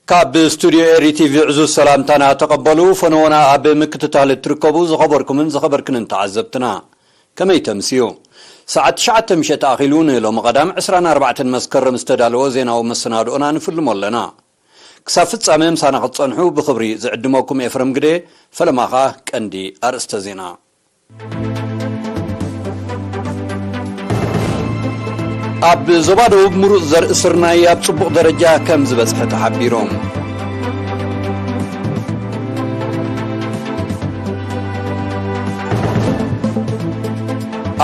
ካብ ስቱድዮ ኤሪ ቲቪ ዕዙዝ ሰላምታና ተቐበሉ። ፈነወና ኣብ ምክትታል እትርከቡ ዝኸበርኩምን ዝኸበርክንን ተዓዘብትና፣ ከመይ ተምስዩ? ሰዓት ትሽዓተ ምሸት ኣኺሉ ንሎሚ ቀዳም ዕስራን ኣርባዕተን መስከረም ዝተዳለወ ዜናዊ መሰናድኦና ንፍልሞ ኣለና። ክሳብ ፍጻመ ምሳና ክትጸንሑ ብኽብሪ ዝዕድመኩም ኤፍረም ግደ። ፈለማ ኸኣ ቀንዲ ኣርእስተ ዜና። ኣብ ዞባ ደቡብ ምሩጽ ዘርኢ ስርናይ ኣብ ጽቡቕ ደረጃ ከም ዝበጽሐ ተሓቢሩ።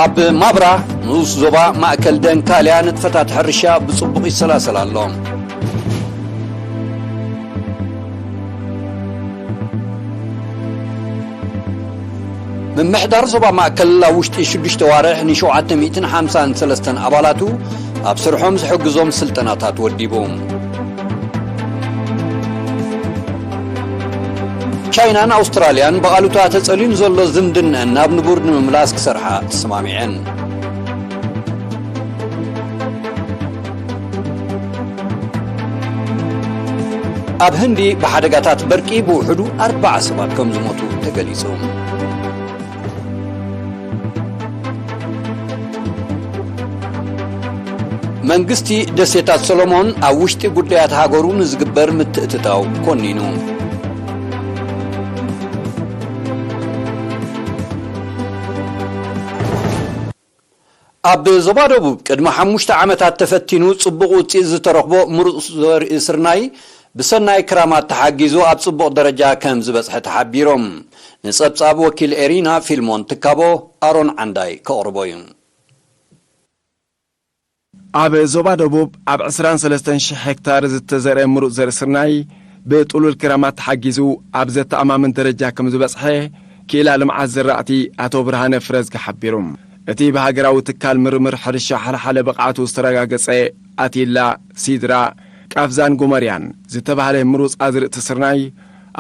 ኣብ ማብራ ንኡስ ዞባ ማእከል ደንካልያ ንጥፈታት ሕርሻ ብጽቡቕ ይሰላሰል ኣሎ። ምምሕዳር ዞባ ማእከል ኣብ ውሽጢ ሽዱሽተ ዋርሕ ንሸውዓተ ሚእትን ሓምሳን ሰለስተን ኣባላቱ ኣብ ስርሖም ዝሕግዞም ስልጠናታት ወዲቡ። ቻይናን ኣውስትራልያን ብቓሉታ ተጸልዩ ንዘሎ ዝምድንአን ናብ ንቡር ንምምላስ ክሰርሓ ተሰማሚዐን። ኣብ ህንዲ ብሓደጋታት በርቂ ብውሕዱ ኣርባዓ ሰባት ከም ዝሞቱ ተገሊጹ። መንግስቲ ደሴታት ሰሎሞን ኣብ ውሽጢ ጉዳያት ሃገሩ ንዝግበር ምትእትታው ኮኒኑ። ኣብ ዞባ ደቡብ ቅድሚ ሓሙሽተ ዓመታት ተፈቲኑ ጽቡቕ ውጽኢት ዝተረኽቦ ምሩጽ ዘርኢ ስርናይ ብሰናይ ክራማት ተሓጊዙ ኣብ ጽቡቕ ደረጃ ከም ዝበጽሐ ተሓቢሮም። ንጸብጻብ ወኪል ኤሪና ፊልሞን ትካቦ ኣሮን ዓንዳይ ከቕርቦ እዩ። ኣብ ዞባ ደቡብ ኣብ ዕስራን ሰለስተን ሽሕ ሄክታር ዝተዘርአ ምሩጽ ዘርኢ ስርናይ ብጥሉል ክራማት ተሓጊዙ ኣብ ዘተኣማምን ደረጃ ከም ዝበጽሐ ክኢላ ልምዓት ዝራእቲ ኣቶ ብርሃነ ፍረዝጊ ሓቢሩ። እቲ ብሃገራዊ ትካል ምርምር ሕርሻ ሓለሓለ ብቕዓቱ ዝተረጋገጸ ኣቲላ፣ ሲድራ፣ ቃፍዛን ጎመርያን ዝተባህለ ምሩጽ ኣዝርእቲ ስርናይ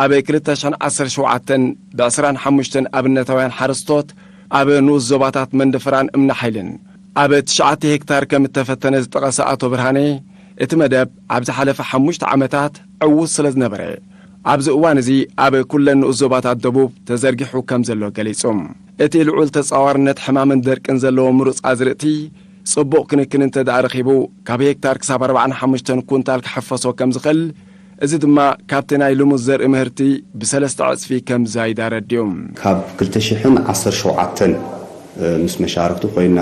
ኣብ ክልተ ሽሕን ዓሰርተ ሸውዓተን ብዕስራን ሓሙሽተን ኣብነታውያን ሓረስቶት ኣብ ንኡስ ዞባታት መንደፈራን እምኒ ሓይልን ኣብ ትሽዓተ ሄክታር ከም እተፈተነ ዝጠቐሰ ኣቶ ብርሃነ፣ እቲ መደብ ኣብ ዝሓለፈ ሓሙሽተ ዓመታት ዕዉት ስለ ዝነበረ፣ ኣብዚ እዋን እዚ ኣብ ኩለን ንኡስ ዞባታት ደቡብ ተዘርጊሑ ከም ዘሎ ገሊጹ። እቲ ልዑል ተጻዋርነት ሕማምን ደርቅን ዘለዎ ምሩጽ ኣዝርእቲ ጽቡቕ ክንክን እንተ ደኣ ረኺቡ፣ ካብ ሄክታር ክሳብ ኣርባዓን ሓሙሽተን ኩንታል ክሕፈሶ ከም ዝኽእል፣ እዚ ድማ ካብቲ ናይ ልሙስ ዘርኢ ምህርቲ ብሰለስተ ዕጽፊ ከም ዝዛይድ ኣረዲኡ። ካብ ክልተ ሽሕን ዓሰርተ ሸውዓተን ምስ መሻርክቱ ኮይና፣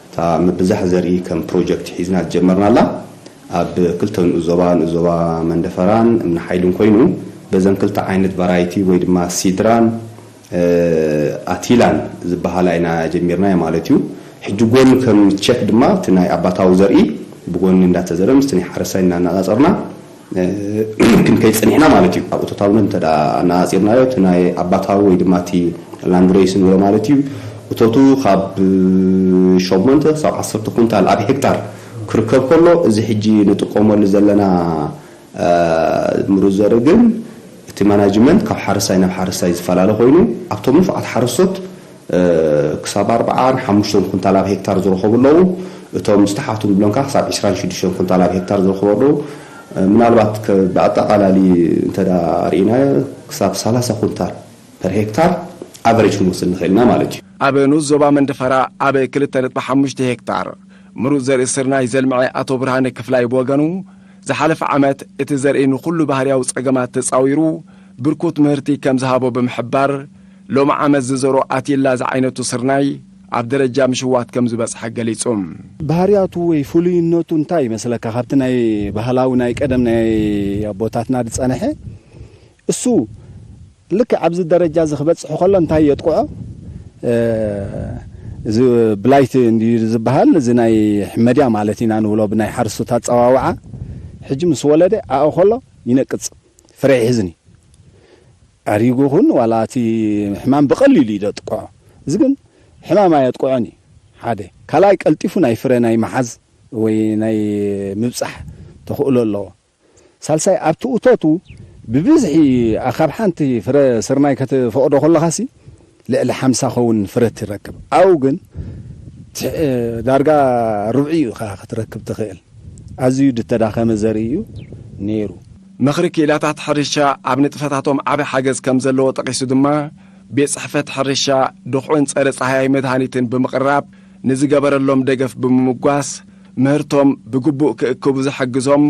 እታ ምብዛሕ ዘርኢ ከም ፕሮጀክት ሒዝና ዝጀመርናላ ኣብ ክልተ ንኡስ ዞባ፣ ንኡስ ዞባ መንደፈራን እምኒ ሓይልን ኮይኑ፣ በዘን ክልተ ዓይነት ቫራይቲ ወይ ድማ ሲድራን ኣቲላን ዝበሃላ ኢና ጀሚርናዮ ማለት እዩ። ሕጂ ጎን ከም ቸክ ድማ እቲ ናይ ኣባታዊ ዘርኢ ብጎኒ እንዳተዘረ ምስቲ ናይ ሓረስታይ እናነጻጸርና ክንከይድ ጸኒሕና ማለት እዩ። ኣብ እቶታውነት እንተ ደኣ ኣነጻጺርናዮ፣ እቲ ናይ ኣባታዊ ወይ ድማ እቲ ላንድ ሬስ ንብሎ ማለት እዩ፣ እቶቱ ካብ ሸሞንተ ክሳብ ዓሰርተ ኩንታል ኣብ ሄክታር ክርከብ ከሎ፣ እዚ ሕጂ ንጥቀመሉ ዘለና ምሩጽ ዘርኢ ግን እቲ ማናጅመንት ካብ ሓረስታይ ናብ ሓረስታይ ዝፈላለ ኮይኑ፣ ኣብቶም ንፉዓት ሓረስቶት ክሳብ ኣርባዓን ሓሙሽተን ኩንታል ኣብ ሄክታር ዝረኸቡ ኣለዉ። እቶም ዝተሓቱ ንብሎም ከዓ ክሳብ ዕስራን ሽዱሽተን ኩንታል ኣብ ሄክታር ዝረኸቡ ኣለዉ። ምናልባት ከ-፣ ብኣጠቓላሊ እንተ ደኣ ርኢናዮ ክሳብ ሰላሳ ኩንታል ፐር ሄክታር ኣቨሬጅ ክንወስድ ንኽእል ኢና ማለት እዩ። ኣብ ንኡስ ዞባ መንደፈራ ኣብ ክልተ ነጥቢ ሓሙሽተ ሄክታር ምሩጽ ዘርኢ ስርናይ ዘልምዐ ኣቶ ብርሃነ ክፍላይ ብወገኑ፣ ዝሓለፈ ዓመት እቲ ዘርኢ ንኹሉ ባህርያዊ ጸገማት ተጻዊሩ ብርኩት ምህርቲ ከም ዝሃቦ ብምሕባር፣ ሎሚ ዓመት ዝዘርኦ ኣቲላ ዝዓይነቱ ስርናይ ኣብ ደረጃ ምሽዋት ከም ዝበጽሐ ገሊጹ። ባህርያቱ ወይ ፍሉይነቱ እንታይ ይመስለካ? ካብቲ ናይ ባህላዊ ናይ ቀደም ናይ ኣቦታትና ዝጸንሐ እሱ ልክዕ ኣብዚ ደረጃ እዚ ክበጽሕ ከሎ እንታይ የጥቅዖ? እ፣ እዚ ብላይት እንድዩ ዝበሃል፣ እዚ ናይ ሕመድያ ማለት ኢና ንብሎ ብናይ ሓረስቶት ኣጸዋውዓ። ሕጂ ምስ ወለደ ኣኡ ከሎ ይነቅጽ፣ ፍረ ይሕዝን እዩ። ኣሪጉ ኹን ዋላ እቲ ሕማም ብቐሊሉ እዩ ዘጥቅዖ። እዚ ግን ሕማም ኣየጥቅዖን እዩ። ሓደ። ካልኣይ ቀልጢፉ ናይ ፍረ ናይ ምሓዝ ወይ ናይ ምብጻሕ ተኽእሎ ኣለዎ። ሳልሳይ፣ ኣብቲ እቶቱ ብብዝሒ፣ ኣ፣ ካብ ሓንቲ ፍረ ስርናይ ከተፈቕዶ ከለኻሲ ልዕሊ ሓምሳ ኸውን ፍረ ትረክብ። ኣብኡ ግን ትሕ-፣ ዳርጋ ርብዒ እዩ ኢኻ ክትረክብ ትኽእል። ኣዝዩ ዝተዳኸመ ዘርኢ እዩ ነይሩ። ምኽሪ ክኢላታት ሕርሻ ኣብ ንጥፈታቶም ዓቢ ሓገዝ ከም ዘለዎ ጠቒሱ ድማ፣ ቤት ጽሕፈት ሕርሻ ድኹዕን ጸረ ጻህያይ መድሃኒትን ብምቕራብ ንዝገበረሎም ደገፍ ብምምጓስ፣ ምህርቶም ብግቡእ ክእክቡ ዝሕግዞም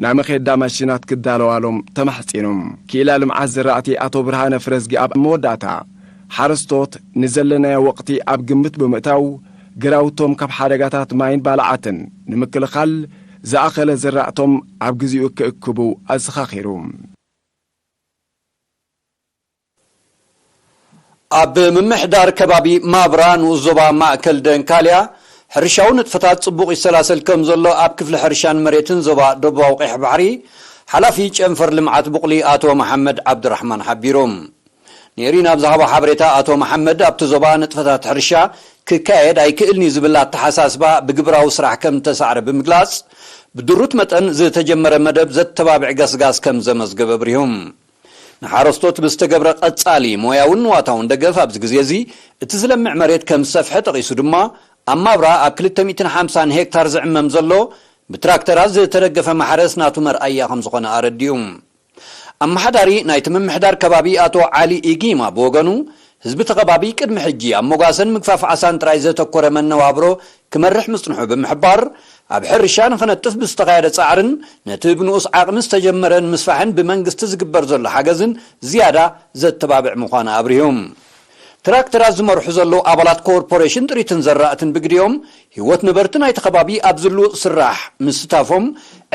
ናይ መኼዳ ማሽናት ክዳለዋሎም ተማሕጺኑ። ክኢላ ልምዓት ዝራእቲ ኣቶ ብርሃነ ፍረዝጊ ኣብ መወዳእታ፣ ሓረስቶት ንዘለናዮ ወቕቲ ኣብ ግምት ብምእታው፣ ግራውቶም ካብ ሓደጋታት ማይን ባልዓትን ንምክልኻል ዝኣኸለ ዝራእቶም ኣብ ግዜኡ ክእክቡ ኣዘኻኺሩ። ኣብ ምምሕዳር ከባቢ ማብራ ንኡስ ዞባ ማእከል ደንካልያ፣ ሕርሻዊ ንጥፈታት ጽቡቕ ይሰላሰል ከም ዘሎ ኣብ ክፍሊ ሕርሻን መሬትን ዞባ ደቡባዊ ቀይሕ ባሕሪ ሓላፊ ጨንፈር ልምዓት ቡቕሊ ኣቶ መሓመድ ዓብዱራሕማን ሓቢሩ። ንኤሪና ኣብ ዝሃቦ ሓበሬታ ኣቶ መሓመድ፣ ኣብቲ ዞባ ንጥፈታት ሕርሻ ክካየድ ኣይክእልን እዩ ዝብል ኣተሓሳስባ ብግብራዊ ስራሕ ከም እተሳዕረ ብምግላጽ፣ ብድሩት መጠን ዝተጀመረ መደብ ዘተባብዕ ገስጋስ ከም ዘመዝገበ ኣብሪሁ። ንሓረስቶት ብዝተገብረ ቀጻሊ ሞያውን ንዋታውን ደገፍ ኣብዚ ግዜ እዚ እቲ ዝለምዕ መሬት ከም ዝሰፍሐ ጠቒሱ ድማ፣ ኣብ ማብራ ኣብ ክልተ ሚእትን ሓምሳን ሄክታር ዝዕመም ዘሎ ብትራክተራት ዝተደገፈ ማሕረስ ናቱ መርኣያ ከም ዝኾነ ኣረዲኡ። ኣመሓዳሪ ናይቲ ምምሕዳር ከባቢ ኣቶ ዓሊ ኢጊማ ብወገኑ፣ ህዝቢ እቲ ከባቢ ቅድሚ ሕጂ ኣብ መጓሰን ምግፋፍ ዓሳን ጥራይ ዘተኮረ መነባብሮ ክመርሕ ምጽንሑ ብምሕባር፣ ኣብ ሕርሻ ንኽነጥፍ ብዝተኻየደ ጻዕርን ነቲ ብንኡስ ዓቕሚ ዝተጀመረ ንምስፋሕን ብመንግስቲ ዝግበር ዘሎ ሓገዝን ዝያዳ ዘተባብዕ ምዃኑ ኣብሪሁ። ትራክተራት ዝመርሑ ዘለዉ ኣባላት ኮርፖሬሽን ጥሪትን ዘራእትን ብግዲኦም፣ ህይወት ነበርቲ ናይቲ ከባቢ ኣብ ዝልውጥ ስራሕ ምስታፎም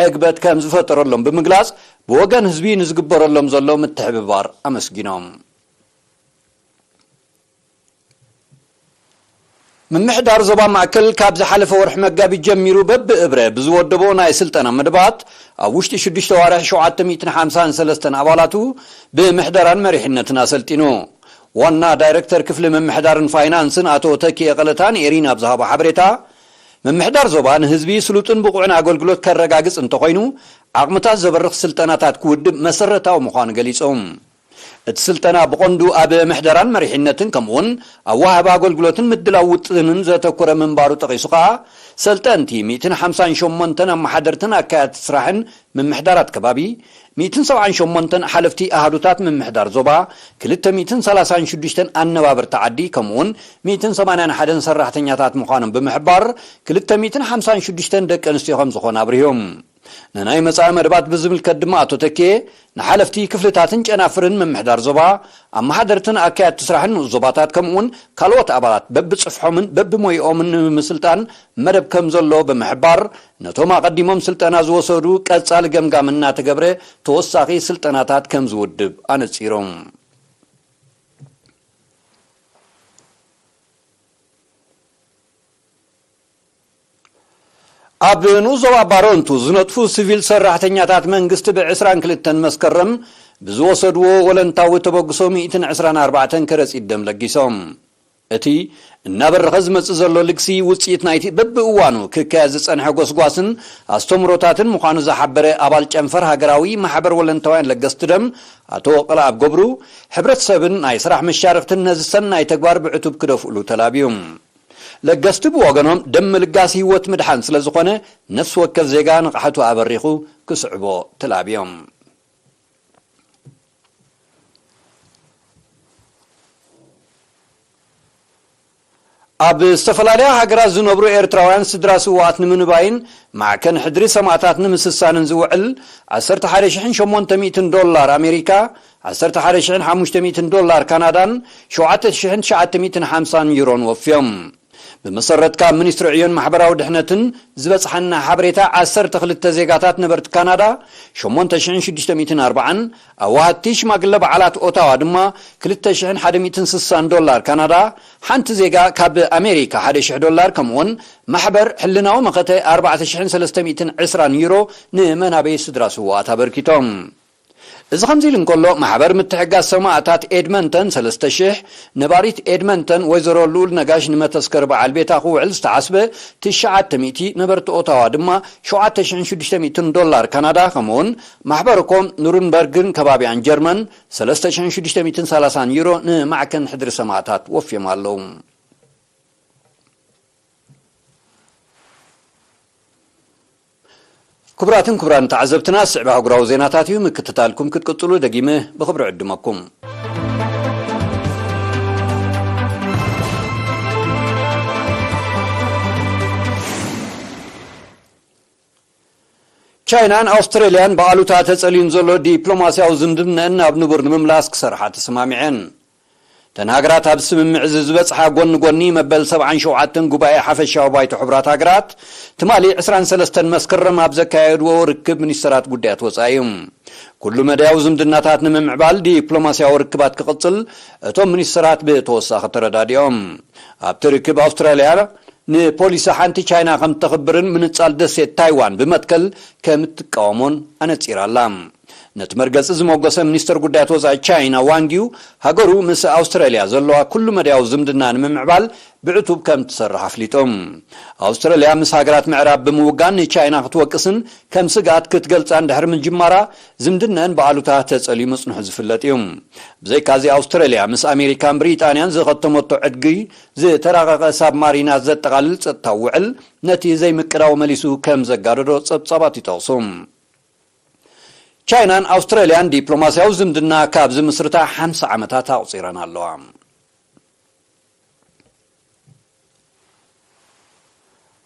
ዕግበት ከም ዝፈጠረሎም ብምግላጽ፣ ብወገን ህዝቢ ንዝግበረሎም ዘሎ ምትሕብባር ኣመስጊኖም። ምምሕዳር ዞባ ማእከል ካብ ዝሓለፈ ወርሒ መጋቢት ጀሚሩ በብእብረ ብዝወደቦ ናይ ስልጠና መደባት፣ ኣብ ውሽጢ ሽዱሽተ ኣዋርሕ ሸውዓተ ሚእትን ሓምሳን ሰለስተን ኣባላቱ ብምሕደራን መሪሕነትን ኣሰልጢኑ። ዋና ዳይረክተር ክፍሊ ምምሕዳርን ፋይናንስን ኣቶ ተኪኤ ቀለታ ንኤሪና ኣብ ዝሃቦ ሓበሬታ፣ ምምሕዳር ዞባ ንህዝቢ ስሉጥን ብቑዕን ኣገልግሎት ከረጋግጽ እንተኾይኑ፣ ዓቕምታት ዘበርኽ ስልጠናታት ክውድብ መሰረታዊ ምዃኑ ገሊጾም። እቲ ስልጠና ብቐንዱ ኣብ ምሕደራን መሪሕነትን ከምኡውን ኣብ ወሃቢ ኣገልግሎትን ምድላው ውጥንን ዘተኮረ ምንባሩ ጠቒሱ ከኣ፣ ሰልጠንቲ ሚእትን ሓምሳን ሸሞንተን ኣመሓደርትን ኣካያድቲ ስራሕን ምምሕዳራት ከባቢ፣ ሚእትን ሰብዓን ሸሞንተን ሓለፍቲ ኣሃዱታት ምምሕዳር ዞባ፣ ክልተ ሚእትን ሰላሳን ሽዱሽተን ኣነባበርቲ ዓዲ ከምኡውን ሚእትን ሰማንያን ሓደን ሰራሕተኛታት ምዃኖም ብምሕባር፣ ክልተ ሚእትን ሓምሳን ሽዱሽተን ደቂ ኣንስትዮ ከም ዝኾነ ኣብሪሆም። ንናይ መጻኢ መደባት ብዝምልከት ድማ ኣቶ ተኬ፣ ንሓለፍቲ ክፍልታትን ጨናፍርን ምምሕዳር ዞባ፣ ኣመሓደርትን ኣካያድቲ ስራሕን ንኡስ ዞባታት ከምኡውን ካልኦት ኣባላት በብጽፍሖምን በብሞይኦምን ንምስልጣን መደብ ከም ዘሎ ብምሕባር፣ ነቶም ኣቐዲሞም ስልጠና ዝወሰዱ ቀጻሊ ገምጋም እናተገብረ ተወሳኺ ስልጠናታት ከም ዝውድብ ኣነጺሮም። ኣብ ንኡስ ዞባ ባረንቱ ዝነጥፉ ሲቪል ሰራሕተኛታት መንግስቲ ብ ዕስራን ክልተን መስከረም ብዝወሰድዎ ወለንታዊ ተበግሶ ሚእትን ዕስራን ኣርባዕተን ከረጺት ደም ለጊሶም። እቲ እናበረኸ ዝመጽእ ዘሎ ልግሲ ውጽኢት ናይቲ በብእዋኑ ክካየድ ዝጸንሐ ጎስጓስን ኣስተምህሮታትን ምዃኑ ዝሓበረ ኣባል ጨንፈር ሃገራዊ ማሕበር ወለንታውያን ለገስቲ ደም ኣቶ ቀለኣብ ገብሩ፣ ሕብረተሰብን ናይ ስራሕ መሻርኽትን ነዚ ሰናይ ተግባር ብዕቱብ ክደፍእሉ ተላብዩ። ለገስቲ ብወገኖም፣ ደም ምልጋስ ህይወት ምድሓን ስለ ዝኾነ፣ ነፍሲ ወከፍ ዜጋ ንቕሓቱ ኣበሪኹ ክስዕቦ ተላብዮም። ኣብ ዝተፈላለያ ሃገራት ዝነብሩ ኤርትራውያን ስድራ ስውኣት ንምንባይን ማዕከን ሕድሪ ሰማእታት ንምስሳንን ዝውዕል ዓሰርተ ሓደ ሽሕን ሸሞንተ ሚእትን ዶላር ኣሜሪካ፣ ዓሰርተ ሓደ ሽሕን ሓሙሽተ ሚእትን ዶላር ካናዳን ሸውዓተ ሽሕን ትሽዓተ ሚእትን ሓምሳን ዩሮን ወፍዮም። ብመሰረት ካብ ሚኒስትሪ ዕዮን ማሕበራዊ ድሕነትን ዝበጽሓና ሓበሬታ፣ ዓሰርተ ክልተ ዜጋታት ነበርቲ ካናዳ ሸሞንተ ሽሕን ሽዱሽተ ሚእትን ኣርባዓን፣ ኣዋሃድቲ ሽማግለ በዓላት ኦታዋ ድማ ክልተ ሽሕን ሓደ ሚእትን ስሳን ዶላር ካናዳ፣ ሓንቲ ዜጋ ካብ ኣሜሪካ ሓደ ሽሕ ዶላር፣ ከምኡውን ማሕበር ሕልናዊ መኸተ ኣርባዕተ ሽሕን ሰለስተ ሚእትን ዕስራን ዩሮ ንመናበይ ስድራ ስውኣት ኣበርኪቶም። እዚ ከምዚ ኢሉ እንከሎ፣ ማሕበር ምትሕጋዝ ሰማእታት ኤድመንተን ሰለስተ ሽሕ፣ ነባሪት ኤድመንተን ወይዘሮ ልኡል ነጋሽ ንመተስከሪ በዓል ቤታ ክውዕል ዝተዓስበ ትሽዓተ ሚእቲ፣ ነበርቲ ኦታዋ ድማ ሸውዓተ ሽሕን ሽዱሽተ ሚእትን ዶላር ካናዳ፣ ከምኡውን ማሕበርኮም ኑርንበርግን ከባቢኣን ጀርመን ሰለስተ ሽሕን ሽዱሽተ ሚእትን ሰላሳን ዩሮ ንማዕከን ሕድሪ ሰማእታት ወፍዮም ኣለዉ። ክቡራትን ክቡራን ተዓዘብትና፣ ስዕብ ኣህጉራዊ ዜናታት እዩ። ምክትታልኩም ክትቅጽሉ ደጊመ ብኽብሪ ዕድመኩም። ቻይናን ኣውስትራልያን ብኣሉታ ተጸልዩን ዘሎ ዲፕሎማስያዊ ዝምድነን ናብ ንቡር ንምምላስ ክሰርሓ ተሰማሚዐን። እተን ሃገራት ኣብ ስምምዕ እዚ ዝበጽሓ ጎኒ ጎኒ መበል ሰብዓን ሸውዓተን ጉባኤ ሓፈሻዊ ባይቶ ሕቡራት ሃገራት ትማሊ ዕስራን ሰለስተን መስከረም ኣብ ዘካየድዎ ርክብ ሚኒስተራት ጉዳያት ወጻኢ እዩ። ኩሉ መዳያዊ ዝምድናታት ንምምዕባል ዲፕሎማስያዊ ርክባት ክቕጽል እቶም ሚኒስተራት ብተወሳኺ ተረዳዲኦም። ኣብቲ ርክብ ኣውስትራልያ ንፖሊሲ ሓንቲ ቻይና ከም እተኽብርን ምንጻል ደሴት ታይዋን ብመትከል ከም እትቃወሞን ኣነጺራ ኣላ። ነቲ መርገጺ ዝመጎሰ ሚኒስተር ጉዳያት ወጻኢ ቻይና ዋንጊው ሃገሩ ምስ ኣውስትራልያ ዘለዋ ኩሉ መዳያዊ ዝምድና ንምምዕባል ብዕቱብ ከም ትሰርሕ ኣፍሊጡ። ኣውስትራልያ ምስ ሃገራት ምዕራብ ብምውጋን ንቻይና ክትወቅስን ከም ስግኣት ክትገልጻን ድሕሪ ምጅማራ ዝምድነን ብኣሉታ ተጸልዩ ምጽንሑ ዝፍለጥ እዩ። ብዘይካዚ ኣውስትራልያ ምስ ኣሜሪካን ብሪጣንያን ዝኸተመቶ ዕድጊ ዝተራቐቐ ሳብማሪናት ዘጠቓልል ጸጥታዊ ውዕል ነቲ ዘይምቅዳው መሊሱ ከም ዘጋደዶ ጸብጻባት ይጠቕሱ። ቻይናን ኣውስትራልያን ዲፕሎማስያዊ ዝምድና ካብ ዝምስርታ ሓምሳ ዓመታት ኣቑጺረን ኣለዋ።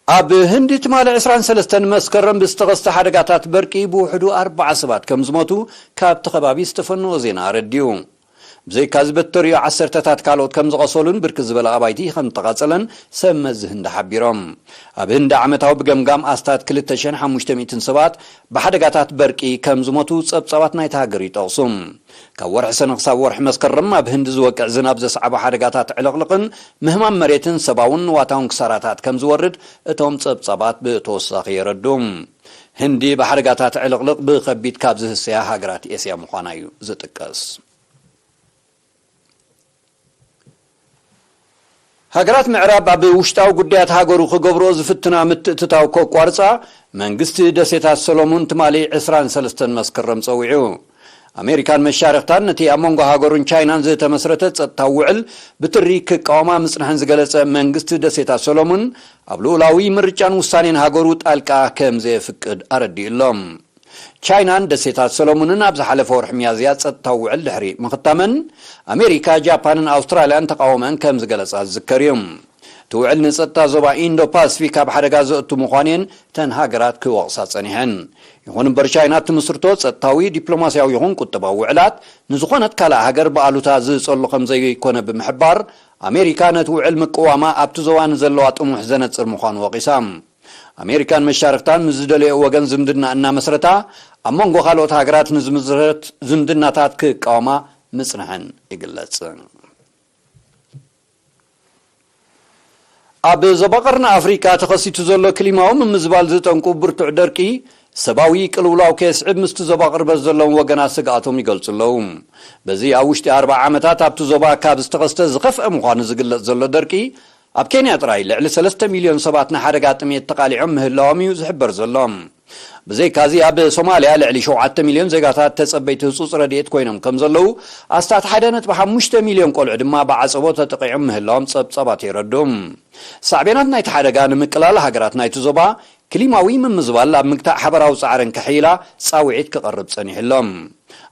ኣብ ህንዲ ትማሊ ዕስራን ሰለስተን መስከረም ብዝተኸስተ ሓደጋታት በርቂ ብውሕዱ ኣርባዓ ሰባት ከም ዝሞቱ ካብቲ ከባቢ ዝተፈነወ ዜና ኣረዲኡ። ብዘይካዚ በተሪኡ ዓሰርተታት ካልኦት ከም ዝቐሰሉን ብርክት ዝበለ ኣባይቲ ከም ዝተቓጸለን ሰብ መዚ ህንዲ ሓቢሮም። ኣብ ህንዲ ዓመታዊ ብገምጋም ኣስታት ክልተ ሽሕን ሓሙሽተ ሚእትን ሰባት ብሓደጋታት በርቂ ከም ዝሞቱ ጸብጻባት ናይቲ ሃገር ይጠቕሱ። ካብ ወርሒ ሰነ ክሳብ ወርሒ መስከረም ኣብ ህንዲ ዝወቅዕ ዝናብ ዘስዓቦ ሓደጋታት ዕልቕልቕን ምህማም መሬትን ሰባውን ንዋታውን ክሳራታት ከም ዝወርድ እቶም ጸብጻባት ብተወሳኺ የረዱ። ህንዲ ብሓደጋታት ዕልቕልቕ ብኸቢድ ካብ ዝህሰያ ሃገራት ኤስያ ምዃና እዩ ዝጥቀስ። ሃገራት ምዕራብ ኣብ ውሽጣዊ ጉዳያት ሃገሩ ክገብርኦ ዝፍትና ምትእትታው ከቋርጻ መንግስቲ ደሴታት ሰሎሙን ትማሊ ዕስራን ሰለስተን መስከረም ጸዊዑ። ኣሜሪካን መሻርኽታን ነቲ ኣብ መንጎ ሃገሩን ቻይናን ዝተመስረተ ጸጥታዊ ውዕል ብትሪ ክቃወማ ምጽንሐን ዝገለጸ መንግስቲ ደሴታት ሰሎሙን ኣብ ልኡላዊ ምርጫን ውሳኔን ሃገሩ ጣልቃ ከም ዘየፍቅድ ኣረዲኡ ኣሎ። ቻይናን ደሴታት ሰሎሙንን ኣብ ዝሓለፈ ወርሒ ሚያዝያ ጸጥታዊ ውዕል ድሕሪ ምኽታመን ኣሜሪካ፣ ጃፓንን ኣውስትራልያን ተቃውመን ከም ዝገለጻ ዝዝከር እዩ። እቲ ውዕል ንጸጥታ ዞባ ኢንዶ ፓስፊክ ኣብ ሓደጋ ዘእቱ ምዃኑ እየን እተን ሃገራት ክወቕሳ ጸኒሐን። ይኹን እምበር ቻይና እትምስርቶ ጸጥታዊ፣ ዲፕሎማስያዊ ይኹን ቁጠባዊ ውዕላት ንዝኾነት ካልእ ሃገር ብኣሉታ ዝጸሉ ከም ዘይኮነ ብምሕባር ኣሜሪካ ነቲ ውዕል ምቅዋማ ኣብቲ ዞባ ንዘለዋ ጥሙሕ ዘነጽር ምዃኑ ወቒሳ። ኣሜሪካን መሻርኽታን ምስ ዝደለዮ ወገን ዝምድና እናመስረታ ኣብ መንጎ ካልኦት ሃገራት ንዝምስረት ዝምድናታት ክቃወማ ምጽንሐን ይግለጽ። ኣብ ዞባ ቀርኒ ኣፍሪቃ ተኸሲቱ ዘሎ ክሊማዊ ምምዝባል ዝጠንቁ ብርቱዕ ደርቂ ሰብኣዊ ቅልውላው ከየስዕብ ምስቲ ዞባ ቅርበት ዘለዎም ወገናት ስግኣቶም ይገልጹ ኣለዉ። በዚ ኣብ ውሽጢ ኣርብዓ ዓመታት ኣብቲ ዞባ ካብ ዝተኸስተ ዝኸፍአ ምዃኑ ዝግለጽ ዘሎ ደርቂ ኣብ ኬንያ ጥራይ ልዕሊ ሰለስተ ሚልዮን ሰባት ንሓደጋ ጥሜት ተቓሊዖም ምህላዎም እዩ ዝሕበር ዘሎ። ብዘይካዚ ኣብ ሶማልያ ልዕሊ ሸውዓተ ሚልዮን ዜጋታት ተጸበይቲ ህጹጽ ረድኤት ኮይኖም ከም ዘለዉ ኣስታት ሓደ ነጥቢ ሓሙሽተ ሚልዮን ቆልዑ ድማ ብዓጸቦ ተጠቒዖም ምህላዎም ጸብጻባት የረድኡ። ሳዕቤናት ናይቲ ሓደጋ ንምቅላል ሃገራት ናይቲ ዞባ ክሊማዊ ምምዝባል ኣብ ምግታእ ሓበራዊ ጻዕረን ከሕይላ ጻውዒት ክቐርብ ጸኒሑ ኣሎ።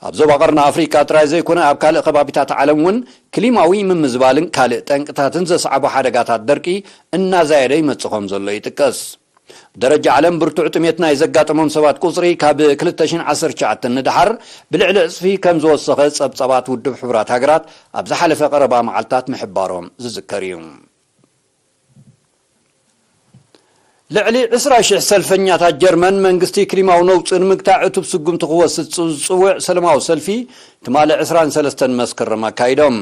ኣብ ዞባ ቀርኒ ኣፍሪቃ ጥራይ ዘይኮነ ኣብ ካልእ ከባቢታት ዓለም እውን ክሊማዊ ምምዝባልን ካልእ ጠንቅታትን ዘስዓቦ ሓደጋታት ደርቂ እናዛየደ ይመጽእ ከም ዘሎ ይጥቀስ። ብደረጃ ዓለም ብርቱዕ ጥሜት ናይ ዘጋጠሞም ሰባት ቁጽሪ ካብ ክልተ ሽሕን ዓሰርተ ትሽዓተን ንደሓር ብልዕሊ ዕጽፊ ከም ዝወሰኸ ጸብጻባት ውድብ ሕቡራት ሃገራት ኣብ ዝሓለፈ ቀረባ መዓልታት ምሕባሮም ዝዝከር እዩ። ልዕሊ ዕስራ ሽሕ ሰልፈኛታት ጀርመን መንግስቲ ክሊማዊ ነውጺ ንምግታእ ዕቱብ ስጉምቲ ክወስድ ዝጽውዕ ሰለማዊ ሰልፊ ትማሊ ዕስራን ሰለስተን መስከረም ኣካይዶም።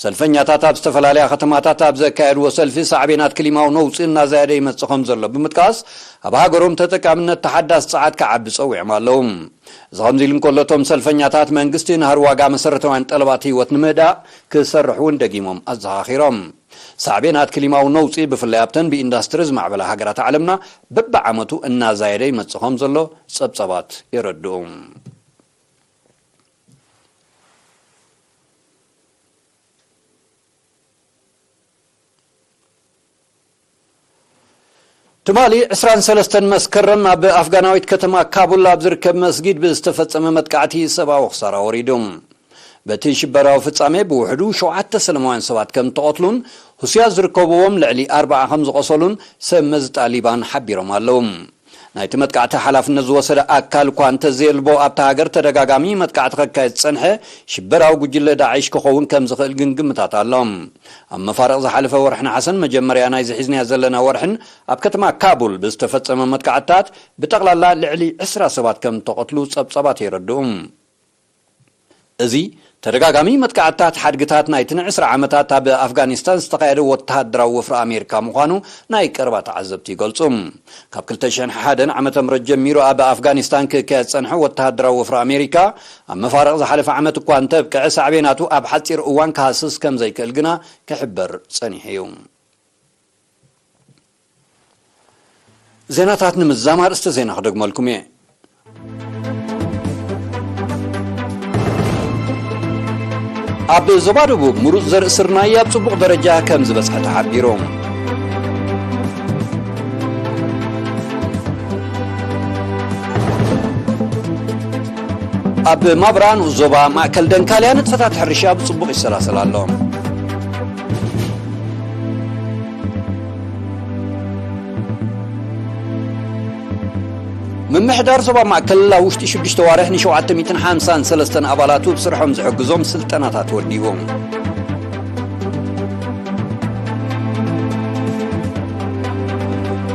ሰልፈኛታት ኣብ ዝተፈላለያ ከተማታት ኣብ ዘካየድዎ ሰልፊ ሳዕቤናት ክሊማዊ ነውጺ እናዛየደ ይመጽእ ከም ዘሎ ብምጥቃስ ኣብ ሃገሮም ተጠቃምነት ተሓዳስ ጸዓት ክዓቢ ጸዊዖም ኣለዉ። እዚ ከምዚ ኢሉ እንከሎ እቶም ሰልፈኛታት መንግስቲ ንሃር ዋጋ መሰረታውያን ጠለባት ህይወት ንምህዳእ ክሰርሕ እውን ደጊሞም ኣዘኻኺሮም። ሳዕቤናት ክሊማዊ ነውጺ ብፍላይ ኣብተን ብኢንዳስትሪ ዝማዕበላ ሃገራት ዓለምና በብዓመቱ እናዛየደ ይመጽእ ከም ዘሎ ጸብጻባት የረድኡ። ትማሊ ዕስራን ሰለስተን መስከረም ኣብ ኣፍጋናዊት ከተማ ካቡል ኣብ ዝርከብ መስጊድ ብዝተፈጸመ መጥቃዕቲ ሰብኣዊ ክሳራ ወሪዱ። በቲ ሽበራዊ ፍጻሜ ብውሕዱ ሸውዓተ ሰለማውያን ሰባት ከም ተቐትሉን፣ ሁስያ ዝርከብዎም ልዕሊ ኣርባዓ ከም ዝቖሰሉን ሰብ መዚ ጣሊባን ሓቢሮም ኣለዉ። ናይቲ መጥቃዕቲ ሓላፍነት ዝወሰደ ኣካል እኳ እንተዘየልቦ፣ ኣብታ ሃገር ተደጋጋሚ መጥቃዕቲ ከካየድ ዝጸንሐ ሽበራዊ ጉጅለ ዳዕሽ ክኸውን ከም ዝኽእል ግን ግምታት ኣሎ። ኣብ መፋርቕ ዝሓለፈ ወርሒ ነሓሰን መጀመርያ ናይዚ ሒዝናዮ ዘለና ወርሕን ኣብ ከተማ ካቡል ብዝተፈጸመ መጥቃዕትታት ብጠቕላላ ልዕሊ ዕስራ ሰባት ከም ተቐትሉ ጸብጻባት የረድኡ። እዚ ተደጋጋሚ መጥቃዕትታት ሓድግታት ናይቲ ንዕስራ ዓመታት ኣብ ኣፍጋኒስታን ዝተኻየደ ወተሃደራዊ ወፍሪ ኣሜሪካ ምዃኑ ናይ ቀረባ ተዓዘብቲ ይገልጹ። ካብ ክልተ ሽሕን ሓደን ዓመተ ምህረት ጀሚሩ ኣብ ኣፍጋኒስታን ክካየድ ዝጸንሐ ወተሃደራዊ ወፍሪ ኣሜሪካ፣ ኣብ መፋርቕ ዝሓለፈ ዓመት እኳ እንተብቅዐ፣ ሳዕቤናቱ ኣብ ሓጺር እዋን ክሃስስ ከም ዘይክእል ግና ክሕበር ጸኒሑ እዩ። ዜናታት ንምዝዛም ኣርእስቲ ዜና ክደግመልኩም እየ። ኣብ ዞባ ደቡብ ምሩፅ ዘርኢ ስርናይ ኣብ ጽቡቕ ደረጃ ከም ዝበጽሐ ተሓቢሩ። ኣብ ማብራ ንኡስ ዞባ ማእከል ደንካልያ ንጥፈታት ሕርሻ ብጽቡቕ ይሰላሰል ኣሎ። ምምሕዳር ዞባ ማእከል ኣብ ውሽጢ ሽዱሽተ ዋርሕ ንሸውዓተ ሚእትን ሓምሳን ሰለስተን ኣባላቱ ብስርሖም ዝሕግዞም ስልጠናታት ወዲቡ።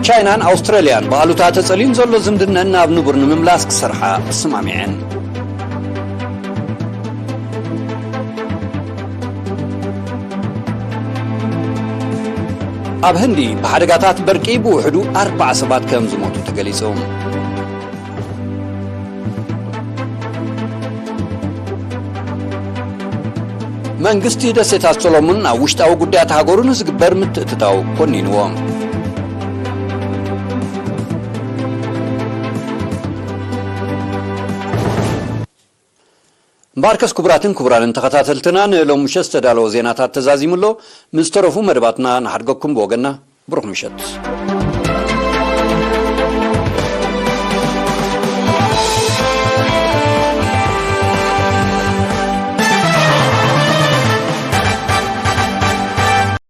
ቻይናን ኣውስትራልያን ብኣሉታ ተጸልዩን ዘሎ ዝምድነን ናብ ንቡር ንምምላስ ክሰርሓ ተሰማሚዐን። ኣብ ህንዲ ብሓደጋታት በርቂ ብውሕዱ ኣርባዓ ሰባት ከም ዝሞቱ ተገሊጹ። መንግስቲ ደሴታት ሶሎሞን ኣብ ውሽጣዊ ጉዳያት ሃገሩ ንዝግበር ምትእትታው ኮኒንዎ። እምበኣርከስ ክቡራትን ክቡራንን ተኸታተልትና፣ ንሎሚ ምሸት ዝተዳለወ ዜናታት ተዛዚሙ ኣሎ። ምስ ተረፉ መደባትና ንሓድገኩም ብወገንና ብሩኽ ምሸት።